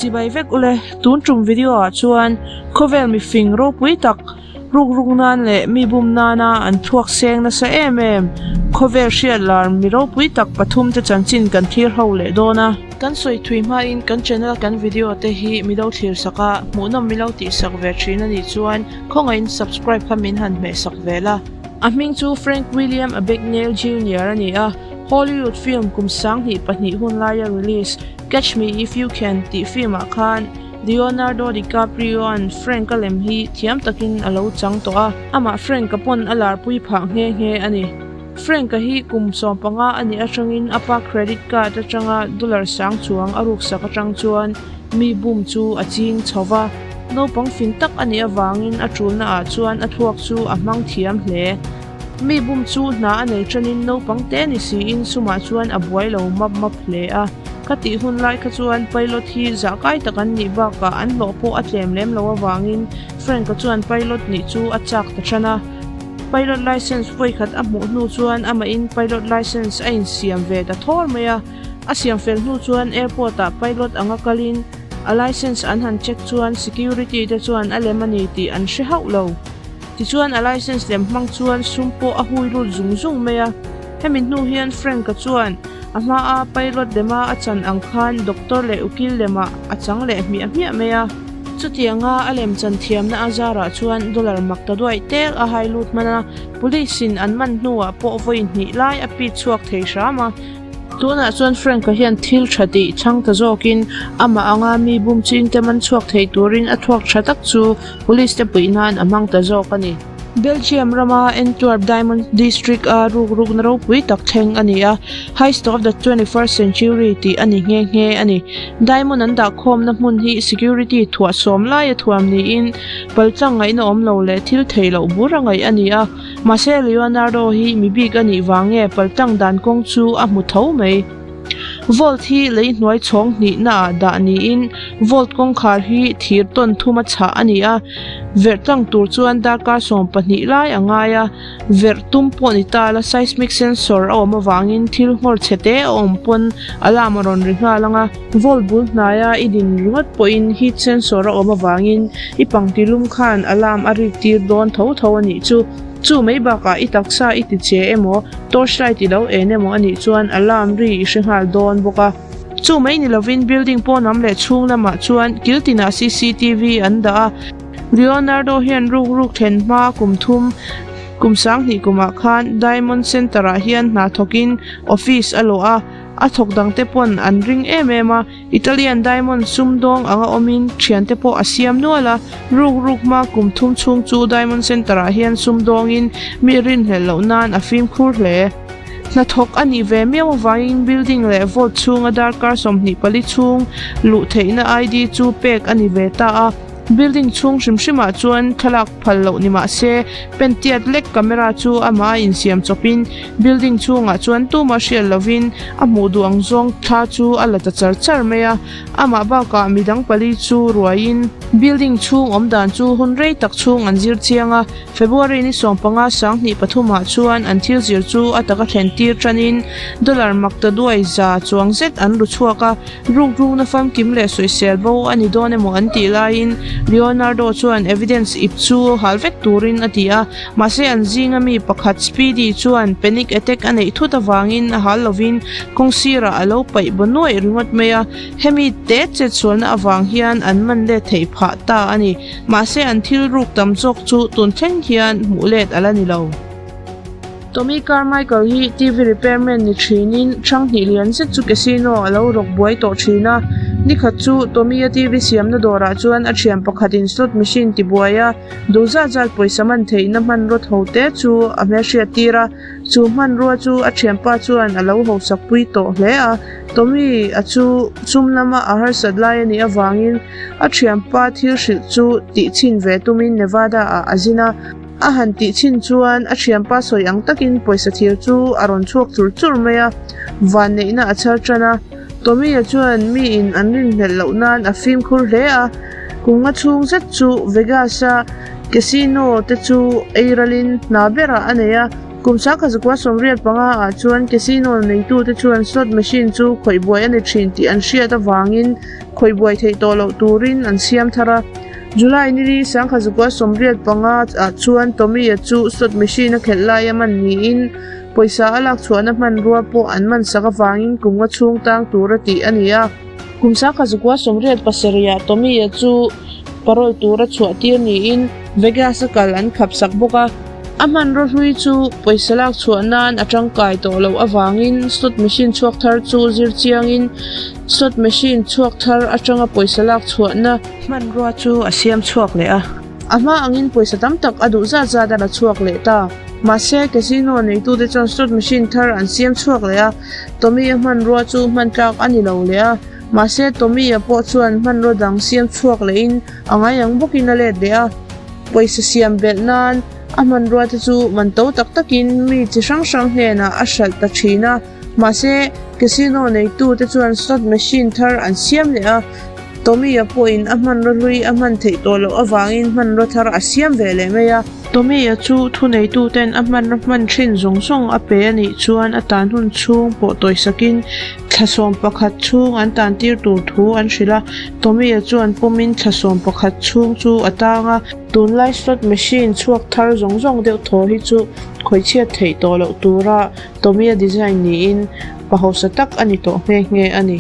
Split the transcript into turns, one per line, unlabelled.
Chibai vek ule, tun tum video ah chuan khawvel mifing ropui tak ruk ruk nan leh mi bum nana an thluak seng nasa em em khawvel hriat lar mi ropui tak pathum te chanchin kan thlir ho leh dawn a. Kan sawi thui hmain kan channel a kan video te hi milo thlir sak a, hmuhnawm milo tih sak ve thin a nih chuan khawngaihin subscribe kha min han hmeh sak ve la. A hming chu Frank William Abagnale Junior a ni a, Hollywood film kum 2002 hun laia release Catch Me If You Can tih film ah khan Leonardo DiCaprio-a'n Frank-a lem hi thiam takin a lo chang tawh a, amah Frank-a pawn a larpui phah nghe nghe a ni. Frank-a hi kum 15 a nih atangin a pa credit card atanga dollar sang chuang a ruksak atang chuan mi bum chu a ching chho va, naupang fing tak a nih avangin a tulna ah chuan a thluak chu a hmang thiam hle. Mi bum chu hna a nei tanin naupang te ni siin sumah chuan a buai lo map map hle a. Ka tih hun lai kha chuan pilot hi zahkai tak an nih bakah an hlawh pawh a tlem lem lo avangin Frank-a chuan pilot nih chu a chak ta than a. Pilot license vawikhat a hmuh hnu chuan amahin pilot license a insiam ve ta thawr mai a. A siam fel hnu chuan airport-ah pilot anga kalin a license an han check chuan security te chuan a lem a ni tih an hre hauh lo. Tichuan a license lem hmang chuan sum pawh a hui lut zung zung mai a. Hemi hnu hian Frank-a chuan a hmaa pilot lema a chan ang khan doctor leh ukil lemah a chang leh hmiah hmiah mai a. Chutianga a lem chan thiamna a zarah chuan dollar mak ta duaih tel a hai lut hman a, police in an man hnuah pawh vawi hnih lai a pit chhuak thei hram a. Tunah chuan Frank-a hian thil tha tih chhang ta zawkin amah anga mi bum chingte man chhuak thei turin a thluak tha tak chu Police te puih nan a hmang ta zawk a ni. Belgium rama Antwerp Diamond District a rukrukna ropui tak thleng a ni a, Heist of the 21st Century tih a ni nghe nghe a ni. Diamond an dahkhawmna hmun hi security thuahsawm laia thuam niin paltlang ngaihna awm lo leh thil theih loh bur a ngaih a ni a, mahse Leonardo hi mi bik a nih vang nge paltlang dan kawng chu a hmu tho mai. Vault hi lei hnuai chhawng hnihna ah dah niin vault kawngkhar hi thir tawn thum a chhah a ni a, verh tlang tur chuan darkar 12 lai a ngai a, verh tum pawh ni ta la seismic sensor a awm avangin thil nghawr chhe te a awm pawn alarm a rawn ri nghal ang a, vault bul hnaia i din ringawt pawhin heat sensor a awm avangin i pangti lum khan alarm a rik tir dawn tho tho a nih chu. Chu mai bakah i taksa i ti che emaw, torch light i lo en emaw a nih chuan alarm ri i hre nghal dawn bawk a. Chu mai ni lovin building pawnam leh chhung lamah chuan kil tinah cctv an dah a. Leonardo hian ruk ruk thlen hma kum thum kum 2000 kumah khan Diamond Center ah hian hna thawkin office a lawh a, a thawk dangte pawn an ring em em a. Italian diamond sumdawng anga awmin thiante pawh a siam nual a, ruk ruk hma kum thum chhung chu Diamond Centre ah hian sumdawngin mi rinhlelh loh nan a fimkhur hle. Hnathawk a nih ve miau avangin building leh vault chhunga darkar 24 chhung luh theihna ID chu pek a ni ve ta a. Building chhung hrim hrimah chuan thlalak phal loh ni mah se, pentiat lek camera chu amah a insiam chawpin building chhungah chuan tumah hriat lovin a hmuh duh ang zawng thla chu a la ta char char mai a, amah bakah midang pali chu ruaiin building chhung awm dan chu hun rei tak chhung an zir chiang a, February ni 15 2003 ah chuan an thil zir chu a taka thlen tir tanin dollar mak ta duai za chuang zet an ru chhuak a. Rukrukna famkim leh sawisel bo a ni dawn emaw an tih laiin Leonardo chuan evidence ip chu hal vek turin a ti a, mahse an zinga mi pakhat Speedy chuan panic attack a neih thut avangin a hal lovin kawng sirah a lo paih baw nuaih ringawt mai a, hemi te chetsualna avang hian an man let theih phah ta a ni. Mahse an thil ruk tam zawk chu tun thleng hian hmuh let a la ni lo. Tommy Carmichael hi TV repairman ni thinin hrang hnih lian zet chu casino a lo rawk buai tawh thin a. Nikhat chu Tommy-a TV siamna dawrah chuan a thian pakhatin slot machine ti buai a, duh zat zat pawisa man theihna hmanraw tho te chu a hmelhriat tir a. Chu hmanrua chu a thianpa chuan a lo hausak pui tawh hle a. Tommy-a chu sum lama a harsat lai a nih avangin a thianpa thil hrilh chu tihchhin ve tumin Nevada-ah a zin a. A han tih chhin chuan a thianpa sawi ang takin pawisa thir chu a rawn chhuak chur chur mai a, vanneihna a chhar tan a. Tommy-a chuan miin an rinhlelh loh nan a fimkhur hle a, kum nga chhung zet chu Vegas-a casino te chu ei ralin hna berah a nei a. Kum 1985 ah chuan casino neitute chuan slot machine chu khawih buai a ni thin tih an hriat avangin. Khawih buai theih tawh loh turin an siam thar a. July nili sangkhazukua 85 ah chuan Tommy-a chu slot machine a khelh laia man niin pawisa a lak chhuahna hmanrua pawh an man sak avangin kum nga chhung tang tura tih a ni a. Kum sangkhazukua 87 ah Tommy-a chu parole tura chhuah tir niin Vegas-a kal an khap sak bawk a. A hmanraw hlui chu pawisa lak chhuah nan a tangkai tawh loh avangin slot machine chhuak thar chu zir chiangin slot machine chhuak thar atanga pawisa lak chhuahna hmanrua chu a siam chhuak leh a. A hma angin pawisa tam tak a duh zat zat a la chhuak leh ta. Mahse, casino neitute chuan slot machine thar an siam chhuak leh a, Tommy-a hmanrua chu hman tlak a ni lo leh a. Mahse, Tommy-a pawh chuan hmanraw dang siam chhuak lehin a ngai ang bawkin a let leh a. Pawisa siam belh nan a hmanrua te chu man to tak takin mi chi hrang hrang hnenah a hralh ta thin a. Mahse, casino neitu te chuan slot machine thar an siam leh a, Tommy-a pawhin a hmanraw hlui a hman theih tawh loh avangin hmanraw thar a siam ve leh mai a. Tommy-a chu thuneituten a hmanraw hman thin zawng zawng a pe a nih chuan a tan hun chhung pawh tawisakin Thla 11 chhung an tan tir tur thu an hrilh a, Tommy-a chuan pawmin thla 11 chhung chu a tang a. Tunlai slot machine chhuak thar zawng zawng deuh thaw hi chu khawihchhiat theih tawh loh tura Tommy-a design niin pa hausa tak a ni tawh nghe nghe a ni.